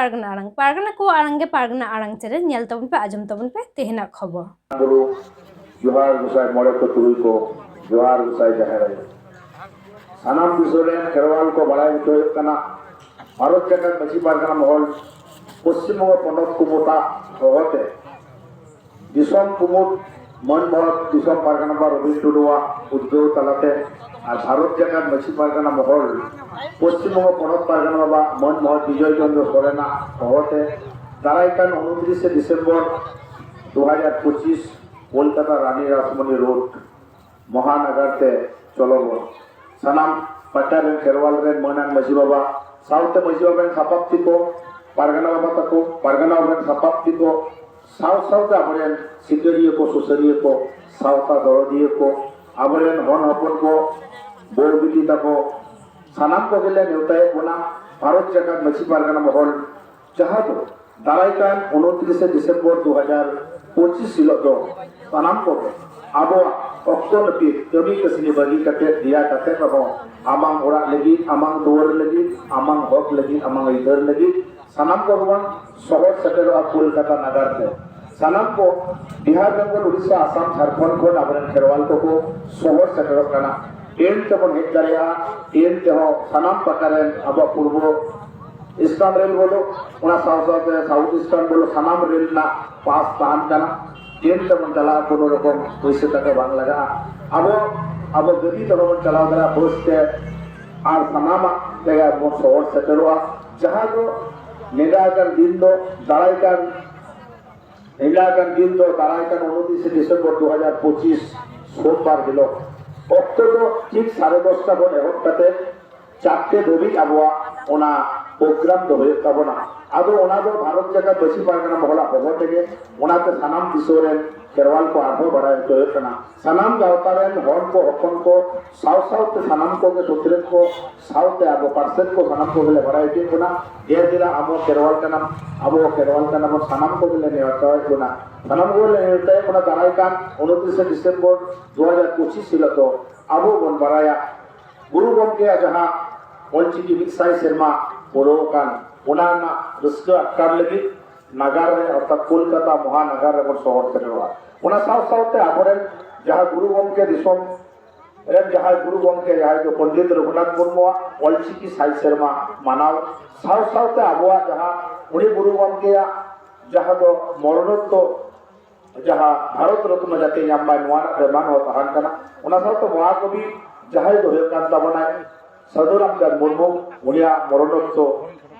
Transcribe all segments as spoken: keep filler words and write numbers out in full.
ᱯᱟᱨᱜᱟᱱᱟ ᱟᱲᱟᱝ, ᱯᱟᱨᱜᱟᱱᱟ ᱠᱚᱣᱟᱜ ᱟᱲᱟᱝ ᱜᱮ ᱯᱟᱨᱜᱟᱱᱟ ᱟᱲᱟᱝ ᱪᱮᱱᱮᱞ, ᱧᱮᱞ ᱛᱟᱵᱚᱱ ᱯᱮ, ᱟᱸᱡᱚᱢ ᱛᱟᱵᱚᱱ ᱯᱮ ᱛᱮᱦᱮᱧᱟᱜ ᱠᱷᱚᱵᱚᱨ᱾ ᱵᱩᱨᱩ, ᱡᱚᱦᱟᱨ ᱜᱚᱸᱥᱟᱭ ᱢᱚᱬᱮ ᱠᱚ ᱛᱩᱨᱩᱭ ᱠᱚ, ᱡᱚᱦᱟᱨ ᱜᱚᱸᱥᱟᱭ ᱡᱟᱦᱮᱨ ᱟᱭᱳ᱾ ᱥᱟᱱᱟᱢ ᱫᱤᱥᱚᱢ ᱨᱮᱱ ᱠᱷᱮᱨᱣᱟᱞ ᱠᱚ ᱵᱟᱲᱟᱭ ᱦᱚᱪᱚᱭᱮᱫ ᱠᱟᱱᱟ, ᱵᱷᱟᱨᱚᱛ ᱡᱟᱠᱟᱛ ᱢᱟᱹᱡᱷᱤ ᱯᱟᱨᱜᱟᱱᱟ ᱢᱚᱦᱚᱞ ᱯᱚᱥᱪᱤᱢ ᱵᱚᱝᱜᱚ ᱯᱚᱱᱚᱛ ᱠᱚ ᱜᱚᱴᱟ ᱦᱚᱦᱚᱛᱮ ᱫᱤᱥᱚᱢ ᱠᱩᱢᱩᱴ ᱢᱟᱹᱱ ᱵᱷᱚᱦᱚᱛ ᱫᱤᱥᱚᱢ ᱯᱟᱨᱜᱟᱱᱟ ᱵᱟᱵᱟ ᱨᱚᱵᱤᱱ ᱴᱩᱰᱩᱣᱟᱜ ᱩᱫᱽᱜᱟᱹᱣ ᱛᱟᱞᱟᱛᱮ ᱟᱨ ᱵᱷᱟᱨᱚᱛ ᱡᱟᱠᱟᱛ ᱢᱟᱹᱡᱷᱤ ᱯᱟᱨᱜᱟᱱᱟ ᱢᱚᱦᱚᱞ ᱯᱚᱥᱪᱤᱢ ᱵᱚᱝᱜᱚ ᱯᱚᱱᱚᱛ ᱯᱟᱨᱜᱟᱱᱟ ᱵᱟᱵᱟ ᱢᱟᱹᱱ ᱵᱷᱚᱦᱚᱛ ᱵᱤᱡᱚᱭ ᱪᱚᱱᱫᱨᱚ ᱥᱚᱨᱮᱱᱟᱜ ᱦᱚᱦᱚᱛᱮ ᱫᱟᱨᱟᱭ ᱠᱟᱱ ᱩᱱᱛᱨᱤᱥᱮ ᱰᱤᱥᱮᱢᱵᱚᱨ ᱫᱩ ᱦᱟᱡᱟᱨ ᱯᱚᱸᱪᱤᱥ ᱠᱳᱞᱠᱟᱛᱟ ᱨᱟᱱᱤ ᱨᱟᱥᱢᱚᱱᱤ ᱨᱳᱰ ᱢᱚᱦᱟᱱᱟᱜᱟᱨ ᱛᱮ ᱪᱚᱞᱚᱱ᱾ ᱥᱟᱱᱟᱢ ᱯᱟᱦᱴᱟ ᱨᱮᱱ ᱠᱷᱮᱨᱣᱟᱞ ᱨᱮᱱ ᱢᱟᱹᱱᱟᱱ ᱢᱟᱹᱡᱷᱤ ᱵᱟᱵᱟ ᱥᱟᱶᱛᱮ ᱢᱟᱹᱡᱷᱤ ᱵᱟᱵᱟ ᱨᱮᱱ ᱥᱟᱯᱟᱵ ᱛᱤᱠᱚ, ᱯᱟᱨᱜᱟᱱᱟ ᱵᱟᱵᱟ ᱛᱟᱠᱚ, ᱯᱟᱨᱜᱟᱱᱟ ᱵᱟᱵᱟ ᱨᱮᱱ ᱥᱟᱯᱟᱵ ᱛᱤᱠᱚ, ᱥᱟᱶ ᱥᱟᱶᱛᱮ ᱟᱵᱚᱨᱮᱱ ᱥᱤᱠᱟᱹᱨᱤᱭᱟᱹ ᱠᱚ, ᱥᱩᱥᱟᱹᱨᱤᱭᱟᱹ ᱠᱚ, ᱥᱟᱶᱛᱟ ᱫᱚᱨᱚᱫᱤᱭᱟᱹ ᱠᱚ, ᱟᱵᱚᱨᱮᱱ ᱦᱚᱱ ᱦᱚᱯᱚᱱ ᱠᱚ, ᱵᱟᱹᱦᱩ ᱵᱤᱴᱤ ᱛᱟᱠᱚ, ᱥᱟᱱᱟᱢ ᱠᱚᱜᱮᱞᱮ ᱱᱮᱣᱛᱟᱭᱮᱫ ᱵᱚᱱᱟ ᱵᱷᱟᱨᱚᱛ ᱡᱟᱠᱟᱛ ᱢᱟᱹᱡᱷᱤ ᱯᱟᱨᱜᱟᱱᱟ ᱢᱚᱦᱚᱞ ᱡᱟᱦᱟᱸ ᱫᱚ ᱫᱟᱨᱟᱭ ᱠᱟᱱ ᱩᱱᱛᱨᱤᱥᱮ ᱰᱤᱥᱮᱢᱵᱚᱨ ᱫᱩ ᱦᱟᱡᱟᱨ ᱯᱚᱸᱪᱤᱥ ᱦᱤᱞᱳᱜ ᱫᱚ ᱥᱟᱱᱟᱢ ᱠᱚᱜᱮ ᱟᱵᱚᱣᱟᱜ ᱚᱠᱛᱚ ᱱᱟᱹᱯᱤᱛ ᱠᱟᱹᱢᱤ ᱠᱟᱹᱥᱱᱤ ᱵᱟᱹᱜᱤ ᱠᱟᱛᱮ ᱫᱮᱭᱟ ᱠᱟᱛᱮ ᱨᱮᱦᱚᱸ ᱟᱢᱟᱝ ᱚᱲᱟᱜ ᱞᱟᱹᱜᱤᱫ, ᱟᱢᱟᱝ ᱫᱩᱣᱟᱹᱨ ᱞᱟᱹᱜᱤᱫ, ᱟᱢᱟᱝ ᱦᱚᱠ ᱞᱟᱹᱜᱤᱫ, ᱟᱢᱟᱝ ᱟᱹᱭᱫᱟᱹᱨ ᱞᱟᱹᱜᱤᱫ ᱥᱟᱱᱟᱢ ᱠᱚᱜᱮ ᱵᱚᱱ ᱥᱚᱦᱚᱨ ᱥᱮᱴᱮᱨᱚᱜᱼᱟ ᱠᱳᱞᱠᱟᱛᱟ ᱱᱟᱜᱟᱨ ᱛᱮ᱾ ᱥᱟᱱᱟᱢ ᱠᱚ ᱵᱤᱦᱟᱨ, ᱵᱮᱝᱜᱚᱞ, ᱩᱲᱤᱥᱥᱟ, ᱟᱥᱟᱢ, ᱡᱷᱟᱲᱠᱷᱚᱸᱰ ᱠᱷᱚᱱ ᱟᱵᱚᱨᱮᱱ ᱠᱷᱮᱨᱣᱟᱞ ᱠᱚᱠᱚ ᱥᱚᱦᱚᱨ ᱥᱮᱴᱮᱨᱚᱜ ᱠᱟᱱᱟ᱾ ᱴᱨᱮᱱ ᱛᱮᱵᱚᱱ ᱦᱮᱡ ᱫᱟᱲᱮᱭᱟᱜᱼᱟ᱾ ᱴᱨᱮᱱ ᱛᱮᱦᱚᱸ ᱥᱟᱱᱟᱢ ᱯᱟᱦᱴᱟ ᱨᱮᱱ ᱟᱵᱚᱣᱟᱜ ᱯᱩᱨᱵᱚ ᱤᱥᱴᱟᱨᱱ ᱨᱮᱞ ᱵᱚᱞᱚ, ᱚᱱᱟ ᱥᱟᱶ ᱥᱟᱶᱛᱮ ᱥᱟᱣᱩᱛᱷ ᱤᱥᱴᱟᱨᱱ ᱵᱚᱞᱚ, ᱥᱟᱱᱟᱢ ᱨᱮᱞ ᱨᱮᱱᱟᱜ ᱯᱟᱥ ᱛᱟᱦᱮᱱ ᱠᱟᱱᱟ᱾ ᱴᱨᱮᱱ ᱛᱮᱵᱚᱱ ᱪᱟᱞᱟᱜᱼᱟ, ᱠᱳᱱᱳ ᱨᱚᱠᱚᱢ ᱯᱩᱭᱥᱟᱹ ᱴᱟᱠᱟ ᱵᱟᱝ ᱞᱟᱜᱟᱜᱼᱟ᱾ ᱟᱵᱚ, ᱟᱵᱚ ᱜᱟᱹᱰᱤ ᱛᱮᱦᱚᱸ ᱵᱚᱱ ᱪᱟᱞᱟᱣ ᱫᱟᱲᱮᱭᱟᱜᱼᱟ, ᱵᱟᱥ ᱛᱮ, ᱟᱨ ᱥᱟᱱᱟᱢᱟᱜ ᱛᱮᱜᱮ ᱟᱵᱚ ᱵᱚᱱ ᱥᱚᱦᱚᱨ ᱥᱮᱴᱮᱨᱚᱜᱼᱟ᱾ ᱡᱟᱦᱟᱸ ᱫᱚ ᱱᱮᱰᱟ ᱟᱠᱟᱱ ᱫᱤᱱ ᱫᱚ ᱫᱟᱨᱟᱭ ᱠᱟᱱ ᱱᱮᱰᱟ ᱟᱠᱟᱱ ᱫᱤᱱ ᱫᱚ ᱫᱟᱨᱟᱭ ᱠᱟᱱ ᱩᱱᱛᱨᱤᱥᱮ ᱰᱤᱥᱮᱢᱵᱚᱨ ᱫᱩ ᱦᱟᱡᱟᱨ ᱯᱚᱸᱪᱤᱥ ᱥᱳᱢᱵᱟᱨ ᱦᱤᱞᱳᱜ᱾ ᱚᱠᱛᱚ ᱫᱚ ᱴᱷᱤᱠ ᱥᱟᱲᱮ ᱫᱚᱥᱴᱟ ᱠᱷᱚᱱ ᱮᱦᱚᱵ ᱠᱟᱛᱮ ᱪᱟᱨᱴᱮ ᱫᱷᱟᱹᱵᱤᱡ ᱟᱵᱚᱣᱟᱜ ᱚᱱᱟ ᱯᱨᱳᱜᱨᱟᱢ ᱫᱚ ᱦᱩᱭᱩᱜ ᱛᱟᱵᱚᱱᱟ᱾ ᱟᱫᱚ ᱚᱱᱟ ᱫᱚ ᱵᱷᱟᱨᱚᱛ ᱡᱟᱠᱟᱛ ᱢᱟᱹᱡᱷᱤ ᱯᱟᱨᱜᱟᱱᱟ ᱢᱚᱦᱚᱞᱟᱜ ᱦᱚᱦᱚ ᱛᱮᱜᱮ, ᱚᱱᱟᱛᱮ ᱥᱟᱱᱟᱢ ᱫᱤᱥᱚᱢ ᱨᱮᱱ ᱠᱷᱮᱨᱣᱟᱞ ᱠᱚ ᱟᱨᱦᱚᱸ ᱵᱟᱲᱟᱭ ᱦᱚᱪᱚ ᱦᱩᱭᱩᱜ ᱠᱟᱱᱟ᱾ ᱥᱟᱱᱟᱢ ᱜᱟᱶᱛᱟ ᱨᱮᱱ ᱦᱚᱲ ᱠᱚ, ᱦᱚᱯᱚᱱ ᱠᱚ, ᱥᱟᱶ ᱥᱟᱶᱛᱮ ᱥᱟᱱᱟᱢ ᱠᱚᱜᱮ ᱥᱩᱛᱨᱮᱛ ᱠᱚ, ᱥᱟᱶᱛᱮ ᱟᱵᱚ ᱯᱟᱨᱥᱮᱛ ᱠᱚ, ᱥᱟᱱᱟᱢ ᱠᱚᱜᱮ ᱞᱮ ᱵᱟᱲᱟᱭ ᱦᱚᱪᱚᱭᱮᱫ ᱵᱚᱱᱟ᱾ ᱡᱮ ᱡᱮᱞᱟ ᱟᱵᱚ ᱠᱷᱮᱨᱣᱟᱞ ᱠᱟᱱᱟᱢ, ᱟᱵᱚ ᱠᱷᱮᱨᱣᱟᱞ ᱠᱟᱱᱟ ᱵᱚᱱ, ᱥᱟᱱᱟᱢ ᱠᱚᱜᱮ ᱞᱮ ᱱᱮᱣᱛᱟᱭᱮᱫ ᱵᱚᱱᱟ᱾ ᱥᱟᱱᱟᱢ ᱠᱚᱜᱮ ᱞᱮ ᱱᱮᱣᱛᱟᱭᱮᱫ ᱵᱚᱱᱟ ᱫᱟᱨᱟᱭ ᱠᱟᱱ ᱩᱱᱛᱨᱤᱥᱮ ᱰᱤᱥᱮᱢᱵᱚᱨ ᱫᱩ ᱦᱟᱡᱟᱨ ᱯᱚᱸᱪᱤᱥ ᱦᱤᱞᱳᱜ ᱫᱚ ᱟᱵᱚ ᱵᱚᱱ ᱵᱟᱲᱟᱭᱟ ᱜᱩᱨᱩ ᱜᱚᱢᱠᱮᱭᱟᱜ ᱡᱟᱦᱟᱸ ᱚᱞᱪᱤᱠᱤ ᱢᱤᱫ ᱥᱟᱭ ᱥᱮᱨᱢᱟ ᱯᱩᱨᱟᱹᱣ ᱟᱠᱟᱱ ᱚᱱᱟ ᱨᱮᱱᱟᱜ ᱨᱟᱹᱥᱠᱟᱹ ᱟᱴᱠᱟᱨ ᱞᱟᱹᱜᱤᱫ ᱱᱟᱜᱟᱨ ᱨᱮ, ᱚᱨᱛᱷᱟᱛ ᱠᱳᱞᱠᱟᱛᱟ ᱢᱚᱦᱟᱱᱟᱜᱟᱨ ᱨᱮᱵᱚᱱ ᱥᱚᱦᱚᱨ ᱥᱮᱴᱮᱨᱚᱜᱼᱟ᱾ ᱚᱱᱟ ᱥᱟᱶ ᱥᱟᱶᱛᱮ ᱟᱵᱚᱨᱮᱱ ᱡᱟᱦᱟᱸ ᱜᱩᱨᱩ ᱜᱚᱢᱠᱮ, ᱫᱤᱥᱚᱢ ᱨᱮᱱ ᱡᱟᱦᱟᱸᱭ ᱜᱩᱨᱩ ᱜᱚᱢᱠᱮ, ᱡᱟᱦᱟᱸᱭ ᱫᱚ ᱯᱚᱱᱰᱤᱛ ᱨᱚᱜᱷᱩᱱᱟᱛᱷ ᱢᱩᱨᱢᱩᱣᱟᱜ ᱚᱞᱪᱤᱠᱤ ᱥᱟᱭ ᱥᱮᱨᱢᱟ ᱢᱟᱱᱟᱣ ᱥᱟᱶ ᱥᱟᱶᱛᱮ ᱟᱵᱚᱣᱟᱜ ᱡᱟᱦᱟᱸ ᱩᱱᱤ ᱜᱩᱨᱩ ᱜᱚᱢᱠᱮᱭᱟᱜ ᱡᱟᱦᱟᱸ ᱫᱚ ᱢᱚᱨᱚᱱᱳᱛᱛᱚ ᱡᱟᱦᱟᱸ ᱵᱷᱟᱨᱚᱛ ᱨᱚᱛᱱᱚ ᱡᱟᱛᱮ ᱧᱟᱢ ᱢᱟᱭ, ᱱᱚᱣᱟ ᱨᱮᱱᱟᱜ ᱰᱤᱢᱟᱱᱰ ᱦᱚᱸ ᱛᱟᱦᱮᱱ ᱠᱟᱱᱟ᱾ ᱚᱱᱟ ᱥᱟᱶᱛᱮ ᱢᱚᱦᱟᱠᱚᱵᱤ ᱡᱟᱦᱟᱸᱭ ᱫᱚ ᱦᱩᱭᱩᱜ ᱠᱟᱱ ᱛᱟᱵᱚᱱᱟᱭ ᱥᱟᱹᱫᱷᱩ ᱨᱟᱢᱪᱟᱸᱫᱽ ᱢᱩᱨᱢᱩ, ᱩᱱᱤᱭᱟᱜ ᱢᱚᱨᱚᱱᱳᱛᱛᱚ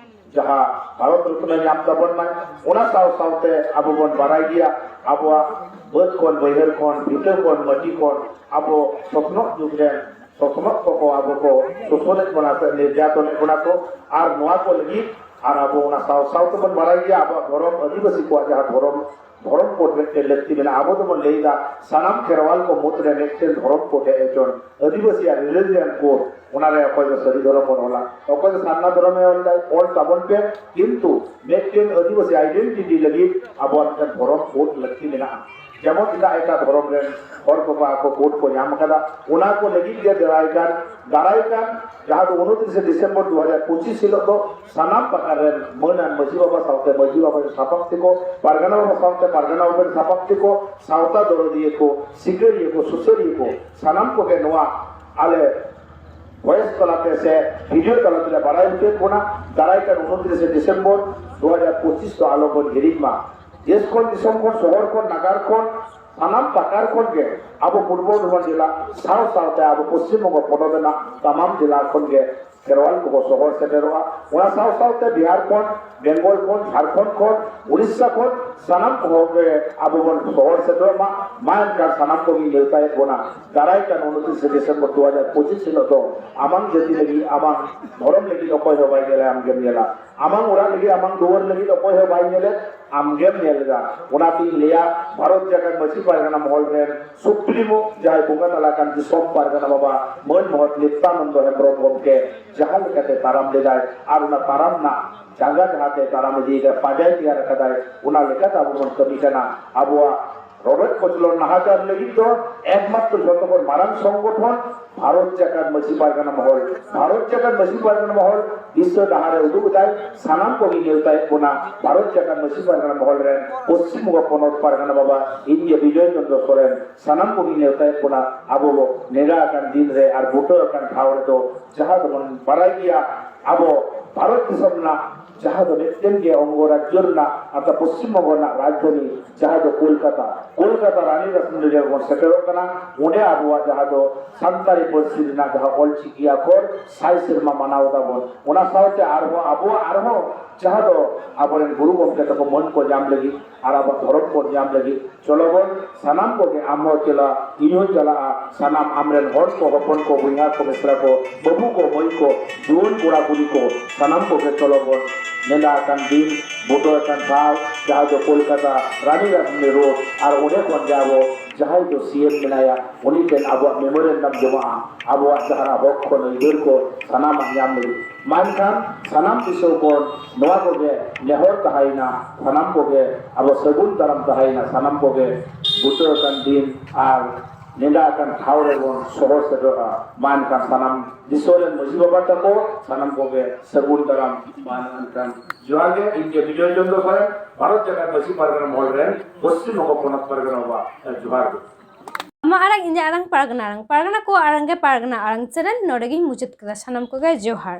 ᱡᱟᱦᱟᱸ ᱵᱷᱟᱨᱚᱛ ᱨᱚᱛᱱᱚ ᱧᱟᱢ ᱛᱟᱵᱚᱱ ᱢᱟᱭ᱾ ᱚᱱᱟ ᱥᱟᱶ ᱥᱟᱶᱛᱮ ᱟᱵᱚ ᱵᱚᱱ ᱵᱟᱲᱟᱭ ᱜᱮᱭᱟ, ᱟᱵᱚᱣᱟᱜ ᱵᱟᱹᱫᱽ ᱠᱷᱚᱱ, ᱵᱟᱹᱭᱦᱟᱹᱲ ᱠᱷᱚᱱ, ᱵᱷᱤᱴᱟᱹ ᱠᱷᱚᱱ, ᱢᱟᱹᱴᱤ ᱠᱷᱚᱱ ᱟᱵᱚ ᱥᱚᱥᱱᱚᱜ ᱡᱩᱜᱽ ᱨᱮᱱ ᱥᱚᱥᱱᱚᱜ ᱠᱚᱠᱚ ᱟᱵᱚ ᱠᱚ ᱥᱳᱥᱚᱱᱮᱫ ᱵᱚᱱᱟ ᱥᱮ ᱱᱤᱨᱡᱟᱛᱚᱱᱮᱫ ᱵᱚᱱᱟ ᱠᱚ᱾ ᱟᱨ ᱱᱚᱣᱟ ᱠᱚ ᱞᱟᱹᱜᱤᱫ ᱟᱨ ᱟᱵᱚ ᱚᱱᱟ ᱥᱟᱶ ᱥᱟᱶ ᱛᱮᱵᱚᱱ ᱵᱟᱲᱟᱭ ᱜᱮᱭᱟ, ᱟᱵᱚᱣᱟᱜ ᱫᱷᱚᱨᱚᱢ, ᱟᱹᱫᱤᱵᱟᱹᱥᱤ ᱠᱚᱣᱟᱜ ᱡᱟᱦᱟᱸ ᱫᱷᱚᱨᱚᱢ, ᱫᱷᱚᱨᱚᱢ ᱠᱳᱰ ᱢᱤᱫᱴᱮᱱ ᱞᱟᱹᱠᱛᱤ ᱢᱮᱱᱟᱜᱼᱟ᱾ ᱟᱵᱚ ᱫᱚᱵᱚᱱ ᱞᱟᱹᱭ ᱮᱫᱟ ᱥᱟᱱᱟᱢ ᱠᱷᱮᱨᱣᱟᱞ ᱠᱚ ᱢᱩᱫᱽᱨᱮ ᱢᱤᱫᱴᱮᱱ ᱫᱷᱚᱨᱚᱢ ᱠᱳᱰ ᱦᱮᱡ ᱦᱚᱪᱚᱱ, ᱟᱹᱫᱤᱵᱟᱹᱥᱤᱭᱟᱜ religion code, ᱚᱱᱟᱨᱮ ᱚᱠᱚᱭ ᱫᱚ ᱥᱟᱹᱨᱤ ᱫᱷᱚᱨᱚᱢ ᱵᱚᱱ ᱚᱞᱟ, ᱚᱠᱚᱭ ᱫᱚ ᱥᱟᱨᱱᱟ ᱫᱷᱚᱨᱚᱢᱮ ᱚᱞ ᱫᱟᱭ, ᱚᱞ ᱛᱟᱵᱚᱱ ᱯᱮ, ᱠᱤᱱᱛᱩ ᱢᱤᱫᱴᱮᱱ ᱟᱹᱫᱤᱵᱟᱹᱥᱤ identity ᱞᱟᱹᱜᱤᱫ ᱟᱵᱚᱣᱟᱜ ᱢᱤᱫᱴᱮᱱ ᱫᱷᱚᱨᱚᱢ ᱠᱳᱰ ᱞᱟᱹᱠᱛᱤ ᱢᱮᱱᱟᱜᱼᱟ᱾ ᱡᱮᱢᱚᱱ ᱮᱴᱟᱜ ᱮᱴᱟᱜ ᱫᱷᱚᱨᱚᱢ ᱨᱮᱱ ᱦᱚᱲ ᱠᱚ ᱟᱠᱚ ᱠᱳᱰ ᱠᱚ ᱧᱟᱢ ᱟᱠᱟᱫᱟ, ᱚᱱᱟ ᱠᱚ ᱞᱟᱹᱜᱤᱫ ᱜᱮ ᱫᱟᱨᱟᱭ ᱠᱟᱱ, ᱫᱟᱨᱟᱭ ᱠᱟᱱ ᱡᱟᱦᱟᱸ ᱫᱚ ᱩᱱᱛᱨᱤᱥᱮ ᱰᱤᱥᱮᱢᱵᱚᱨ ᱫᱩ ᱦᱟᱡᱟᱨ ᱯᱚᱸᱪᱤᱥ ᱦᱤᱞᱳᱜ ᱫᱚ ᱥᱟᱱᱟᱢ ᱯᱟᱠᱟᱲ ᱨᱮᱱ ᱢᱟᱹᱱ ᱟᱱ ᱢᱟᱹᱡᱷᱤ ᱵᱟᱵᱟ ᱥᱟᱶᱛᱮ ᱢᱟᱹᱡᱷᱤ ᱵᱟᱵᱟ ᱨᱮᱱ ᱥᱟᱯᱟᱵ ᱛᱮᱠᱚ, ᱯᱟᱨᱜᱟᱱᱟ ᱵᱟᱵᱟ ᱥᱟᱶᱛᱮ ᱯᱟᱨᱜᱟᱱᱟ ᱵᱟᱵᱟ ᱨᱮᱱ ᱥᱟᱯᱟᱵ ᱛᱮᱠᱚ, ᱥᱟᱶᱛᱟ ᱫᱚᱨᱚᱫᱤᱭᱟᱹ ᱠᱚ, ᱥᱤᱠᱟᱹᱨᱤᱭᱟᱹ ᱠᱚ, ᱥᱩᱥᱟᱹᱨᱤᱭᱟᱹ ᱠᱚ, ᱥᱟᱱᱟᱢ ᱠᱚᱜᱮ ᱱᱚᱣᱟ ᱟᱞᱮ ᱵᱷᱚᱭᱮᱥ ᱛᱟᱞᱟᱛᱮ ᱥᱮ ᱵᱷᱤᱰᱤᱭᱳ ᱛᱟᱞᱟᱛᱮ ᱞᱮ ᱵᱟᱲᱟᱭ ᱦᱚᱪᱚᱭᱮᱫ ᱵᱚᱱᱟ᱾ ᱫᱟᱨᱟᱭ ᱠᱟᱱ ᱩᱱᱛᱨᱤᱥᱮ ᱰᱤᱥᱮᱢᱵᱚᱨ ᱫᱩ ᱦᱟᱡᱟᱨ ᱯᱚᱸᱪᱤᱥ ᱫᱚ ᱟᱞᱚ ᱵᱚᱱ ᱦᱤᱲᱤᱧ ᱢᱟ᱾ ᱫᱮᱥ ᱠᱷᱚᱱ, ᱫᱤᱥᱚᱢ ᱠᱷᱚᱱ, ᱥᱚᱦᱚᱨ ᱠᱷᱚᱱ, ᱱᱟᱜᱟᱨ ᱠᱷᱚᱱ, ᱥᱟᱱᱟᱢ ᱯᱟᱠᱟᱲ ᱠᱷᱚᱱ ᱜᱮ ᱟᱵᱚ ᱯᱩᱨᱵᱚ ᱵᱚᱨᱫᱷᱚᱢᱟᱱ ᱡᱮᱞᱟ ᱥᱟᱶ ᱥᱟᱶᱛᱮ ᱟᱵᱚ ᱯᱚᱥᱪᱤᱢ ᱵᱚᱝᱜᱚ ᱯᱚᱱᱚᱛ ᱨᱮᱱᱟᱜ ᱛᱟᱢᱟᱢ ᱡᱮᱞᱟ ᱠᱷᱚᱱ ᱜᱮ ᱠᱷᱮᱨᱣᱟᱞ ᱠᱚᱠᱚ ᱥᱚᱦᱚᱨ ᱥᱮᱴᱮᱨᱚᱜᱼᱟ᱾ ᱚᱱᱟ ᱥᱟᱶ ᱥᱟᱶᱛᱮ ᱵᱤᱦᱟᱨ ᱠᱷᱚᱱ, ᱵᱮᱝᱜᱚᱞ ᱠᱷᱚᱱ, ᱡᱷᱟᱲᱠᱷᱚᱸᱰ ᱠᱷᱚᱱ, ᱩᱲᱤᱥᱥᱟ ᱠᱷᱚᱱ ᱥᱟᱱᱟᱢ ᱠᱚᱦᱚᱸ ᱜᱮ ᱟᱵᱚ ᱵᱚᱱ ᱥᱚᱦᱚᱨ ᱥᱮᱴᱮᱨᱚᱜ ᱢᱟ᱾ ᱢᱟ ᱮᱱᱠᱷᱟᱱ ᱥᱟᱱᱟᱢ ᱠᱚᱜᱮᱧ ᱱᱮᱣᱛᱟᱭᱮᱫ ᱵᱚᱱᱟ, ᱫᱟᱨᱟᱭ ᱠᱟᱱ ᱩᱱᱛᱨᱤᱥᱮ ᱰᱤᱥᱮᱢᱵᱚᱨ ᱫᱩ ᱦᱟᱡᱟᱨ ᱯᱚᱸᱪᱤᱥ ᱦᱤᱞᱳᱜ ᱫᱚ ᱟᱢᱟᱝ ᱡᱟᱹᱛᱤ ᱞᱟᱹᱜᱤᱫ, ᱟᱢᱟᱝ ᱫᱷᱚᱨᱚᱢ ᱞᱟᱹᱜᱤᱫ ᱚᱠᱚᱭ ᱦᱚᱸ ᱵᱟᱭ ᱧᱮᱞᱟ, ᱟᱢᱜᱮᱢ ᱧᱮᱞᱟ᱾ ᱟᱢᱟᱝ ᱚᱲᱟᱜ ᱞᱟᱹᱜᱤᱫ, ᱟᱢᱟᱝ ᱫᱩᱣᱟᱹᱨ ᱞᱟᱹᱜᱤᱫ ᱚᱠᱚᱭ ᱦᱚᱸ ᱵᱟᱭ ᱧᱮᱞᱮᱫ, ᱟᱢᱜᱮᱢ ᱧᱮᱞ ᱮᱫᱟ᱾ ᱚᱱᱟᱛᱤᱧ ᱞᱟᱹᱭᱟ, ᱵᱷᱟᱨᱚᱛ ᱡᱟᱠᱟᱛ ᱢᱟᱹᱡᱷᱤ ᱯᱟᱨᱜᱟᱱᱟ ᱢᱚᱦᱚᱞ ᱨᱮᱱ ᱥᱩᱯᱨᱤᱢᱳ ᱡᱟᱦᱟᱸᱭ ᱵᱚᱸᱜᱟ ᱛᱟᱞᱟ ᱠᱟᱱ ᱫᱤᱥᱚᱢ ᱯᱟᱨᱜᱟᱱᱟ ᱵᱟᱵᱟ ᱢᱟᱹᱱ ᱢᱚᱦᱚᱛ ᱱᱤᱛᱭᱟᱱᱚᱱᱫᱚ ᱦᱮᱢᱵᱨᱚᱢ ᱜᱚᱢᱠᱮ ᱡᱟᱦᱟᱸ ᱞᱮᱠᱟᱛᱮ ᱛᱟᱲᱟᱢ ᱞᱮᱫᱟᱭ ᱟᱨ ᱚᱱᱟ ᱛᱟᱲᱟᱢ ᱨᱮᱱᱟᱜ ᱡᱟᱸᱜᱟ ᱡᱟᱦᱟᱸᱛᱮ ᱛᱟᱲᱟᱢ ᱤᱫᱤᱭᱮᱫᱟᱭ, ᱯᱟᱸᱡᱟᱭ ᱛᱮᱭᱟᱨ ᱟᱠᱟᱫᱟᱭ, ᱚᱱᱟ ᱞᱮᱠᱟᱛᱮ ᱟᱵᱚ ᱵᱚᱱ ᱠᱟᱹᱢᱤ ᱠᱟᱱᱟ᱾ ᱟᱵᱚᱣᱟᱜ ᱨᱚᱰᱚᱡ ᱠᱚᱪᱞᱚᱱ ᱱᱟᱦᱟᱪᱟᱨ ᱞᱟᱹᱜᱤᱫ ᱫᱚ ᱮᱠᱢᱟᱛᱨᱚ ᱡᱚᱛᱚ ᱠᱷᱚᱱ ᱢᱟᱨᱟᱝ ᱥᱚᱝᱜᱚᱴᱷᱚᱱ ᱵᱷᱟᱨᱚᱛ ᱡᱟᱠᱟᱛ ᱢᱟᱹᱡᱷᱤ ᱯᱟᱨᱜᱟᱱᱟ ᱢᱚᱦᱚᱞ᱾ ᱵᱷᱟᱨᱚᱛ ᱡᱟᱠᱟᱛ ᱢᱟᱹᱡᱷᱤ ᱯᱟᱨᱜᱟᱱᱟ ᱢᱚᱦᱚᱞ ᱫᱤᱥᱟᱹ ᱰᱟᱦᱟᱨᱮ ᱩᱫᱩᱜ ᱮᱫᱟᱭ, ᱥᱟᱱᱟᱢ ᱠᱚᱜᱮ ᱱᱮᱣᱛᱟᱭᱮᱫ ᱵᱚᱱᱟ᱾ ᱵᱷᱟᱨᱚᱛ ᱡᱟᱠᱟᱛ ᱢᱟᱹᱡᱷᱤ ᱯᱟᱨᱜᱟᱱᱟ ᱢᱚᱦᱚᱞ ᱨᱮᱱ ᱯᱚᱥᱪᱤᱢ ᱵᱚᱝᱜᱚ ᱯᱚᱱᱚᱛ ᱯᱟᱨᱜᱟᱱᱟ ᱵᱟᱵᱟ ᱤᱧ ᱜᱮ ᱵᱤᱡᱚᱭ ᱪᱚᱱᱫᱨᱚ ᱥᱚᱨᱮᱱ, ᱥᱟᱱᱟᱢ ᱠᱚᱜᱮ ᱱᱮᱣᱛᱟᱭᱮᱫ ᱵᱚᱱᱟ᱾ ᱟᱵᱚ ᱵᱚ ᱱᱮᱰᱟ ᱟᱠᱟᱱ ᱫᱤᱱ ᱨᱮ ᱟᱨ ᱵᱩᱴᱟᱹ ᱟᱠᱟᱱ ᱴᱷᱟᱶ ᱨᱮᱫᱚ, ᱡᱟᱦᱟᱸ ᱫᱚᱵᱚᱱ ᱵᱟᱲᱟᱭ ᱜᱮᱭᱟ, ᱟᱵᱚ ᱵᱷᱟᱨᱚᱛ ᱫᱤᱥᱚᱢ ᱨᱮᱱᱟᱜ ᱡᱟᱦᱟᱸ ᱫᱚ ᱢᱤᱫᱴᱮᱱ ᱜᱮ ᱚᱝᱜᱚ ᱨᱟᱡᱽᱡᱚ ᱨᱮᱱᱟᱜ, ᱚᱨᱛᱷᱟᱛ ᱯᱚᱥᱪᱤᱢ ᱵᱚᱝᱜᱚ ᱨᱮᱱᱟᱜ ᱨᱟᱡᱽᱫᱷᱟᱱᱤ, ᱡᱟᱦᱟᱸ ᱫᱚ ᱠᱳᱞᱠᱟᱛᱟ, ᱠᱳᱞᱠᱟᱛᱟ ᱨᱟᱱᱤ ᱞᱚᱠᱷᱢᱚᱱᱰᱚᱞᱤ ᱨᱮᱵᱚᱱ ᱥᱮᱴᱮᱨᱚᱜ ᱠᱟᱱᱟ᱾ ᱚᱸᱰᱮ ᱟᱵᱚᱣᱟᱜ ᱡᱟᱦᱟᱸ ᱫᱚ ᱥᱟᱱᱛᱟᱲᱤ ᱯᱟᱹᱨᱥᱤ ᱨᱮᱱᱟᱜ ᱡᱟᱦᱟᱸ ᱚᱞᱪᱤᱠᱤ ᱟᱠᱷᱚᱨ ᱥᱟᱭ ᱥᱮᱨᱢᱟ ᱢᱟᱱᱟᱣ ᱫᱟᱵᱚᱱ, ᱚᱱᱟ ᱥᱟᱶᱛᱮ ᱟᱨᱦᱚᱸ ᱟᱵᱚᱣᱟᱜ ᱟᱨᱦᱚᱸ ᱡᱟᱦᱟᱸ ᱫᱚ ᱟᱵᱚᱨᱮᱱ ᱜᱩᱨᱩ ᱜᱚᱢᱠᱮ ᱛᱟᱠᱚ ᱢᱟᱹᱱ ᱠᱚ ᱧᱟᱢ ᱞᱟᱹᱜᱤᱫ ᱟᱨ ᱟᱵᱚᱣᱟᱜ ᱫᱷᱚᱨᱚᱢ ᱠᱚ ᱧᱟᱢ ᱞᱟᱹᱜᱤᱫ, ᱪᱚᱞᱚ ᱵᱚᱱ ᱥᱟᱱᱟᱢ ᱠᱚᱜᱮ, ᱟᱢ ᱦᱚᱸ ᱪᱟᱞᱟᱜᱼᱟ, ᱤᱧ ᱦᱚᱸᱧ ᱪᱟᱞᱟᱜᱼᱟ, ᱥᱟᱱᱟᱢ ᱟᱢᱨᱮᱱ ᱦᱚᱲ ᱠᱚ, ᱦᱚᱯᱚᱱ ᱠᱚ, ᱵᱚᱭᱦᱟ ᱠᱚ, ᱢᱤᱥᱨᱟ ᱠᱚ, ᱵᱟᱹᱵᱩ ᱠᱚ, ᱢᱟᱹᱭ ᱠᱚ, ᱡᱩᱣᱟᱹᱱ ᱠᱚᱲᱟ ᱠᱩᱲᱤ ᱠᱚ, ᱥᱟᱱᱟᱢ ᱠᱚᱜᱮ ᱪᱚᱞᱚ ᱵᱚᱱ ᱱᱮᱰᱟ ᱟᱠᱟᱱ ᱫᱤᱱ, ᱵᱩᱴᱟᱹ ᱟᱠᱟᱱ ᱴᱷᱟᱶ, ᱡᱟᱦᱟᱸ ᱫᱚ ᱠᱳᱞᱠᱟᱛᱟ ᱨᱟᱱᱤ ᱞᱚᱠᱷᱢᱚᱱᱰᱚᱞᱤ ᱨᱳᱰ, ᱟᱨ ᱚᱸᱰᱮ ᱠᱷᱚᱱ ᱜᱮ ᱟᱵᱚ ᱡᱟᱦᱟᱸᱭ ᱫᱚ ᱥᱤ ᱮᱢ ᱢᱮᱱᱟᱭᱟ, ᱩᱱᱤ ᱴᱷᱮᱱ ᱟᱵᱚᱣᱟᱜ ᱢᱮᱢᱳᱨᱮᱱᱰᱟᱢ ᱡᱚᱢᱟᱜᱼᱟ, ᱟᱵᱚᱣᱟᱜ ᱡᱟᱦᱟᱱᱟᱜ ᱦᱚᱠ ᱠᱷᱚᱱ ᱟᱹᱭᱫᱟᱹᱨ ᱠᱚ ᱥᱟᱱᱟᱢᱟᱜ ᱧᱟᱢ ᱞᱟᱹᱜᱤᱫ᱾ ᱢᱟ ᱮᱱᱠᱷᱟᱱ ᱥᱟᱱᱟᱢ ᱫᱤᱥᱚᱢ ᱠᱷᱚᱱ ᱱᱚᱣᱟ ᱠᱚᱜᱮ ᱱᱮᱦᱚᱨ ᱛᱟᱦᱮᱸᱭᱮᱱᱟ, ᱥᱟᱱᱟᱢ ᱠᱚᱜᱮ ᱟᱵᱚ ᱥᱟᱹᱜᱩᱱ ᱫᱟᱨᱟᱢ ᱛᱟᱦᱮᱸᱭᱮᱱᱟ, ᱥᱟᱱᱟᱢ ᱠᱚᱜᱮ ᱵᱩᱴᱟᱹ ᱟᱠᱟᱱ ᱫᱤᱱ ᱟᱨ ᱱᱮᱰᱟ ᱟᱠᱟᱱ ᱴᱷᱟᱶ ᱨᱮᱵᱚᱱ ᱥᱚᱦᱚᱨ ᱥᱮᱴᱮᱨᱚᱜᱼᱟ᱾ ᱢᱟ ᱮᱱᱠᱷᱟᱱ ᱥᱟᱱᱟᱢ ᱫᱤᱥᱚᱢ ᱨᱮᱱ ᱢᱟᱹᱡᱷᱤ ᱵᱟᱵᱟ ᱛᱟᱠᱚ ᱥᱟᱱᱟᱢ ᱠᱚᱜᱮ ᱥᱟᱹᱜᱩᱱ ᱫᱟᱨᱟᱢ᱾ ᱢᱟ ᱮᱱᱠᱷᱟᱱ ᱡᱚᱦᱟᱨ ᱜᱮ, ᱤᱧ ᱜᱮ ᱵᱤᱡᱚᱭ ᱪᱚᱱᱫᱨᱚ ᱥᱚᱨᱮᱱ, ᱵᱷᱟᱨᱚᱛ ᱡᱟᱠᱟᱛ ᱢᱟᱹᱡᱷᱤ ᱯᱟᱨᱜᱟᱱᱟ ᱢᱚᱦᱚᱞ ᱨᱮᱱ ᱯᱚᱥᱪᱤᱢ ᱵᱚᱝᱜᱚ ᱯᱚᱱᱚᱛ ᱯᱟᱨᱜᱟᱱᱟ ᱵᱟᱵᱟ᱾ ᱡᱚᱦᱟᱨ ᱜᱮ᱾ ᱟᱢᱟᱜ ᱟᱲᱟᱝ, ᱤᱧᱟᱹᱜ ᱟᱲᱟᱝ, ᱯᱟᱨᱜᱟᱱᱟ ᱟᱲᱟᱝ, ᱯᱟᱨᱜᱟᱱᱟ ᱠᱚᱣᱟᱜ ᱟᱲᱟᱝ ᱜᱮ ᱯᱟᱨᱜᱟᱱᱟ ᱟᱲᱟᱝ ᱪᱮᱱᱮᱞ᱾ ᱱᱚᱰᱮ ᱜᱤᱧ ᱢᱩᱪᱟᱹᱫ ᱠᱮᱫᱟ᱾ ᱥᱟᱱᱟᱢ ᱠᱚᱜᱮ ᱡᱚᱦᱟᱨ᱾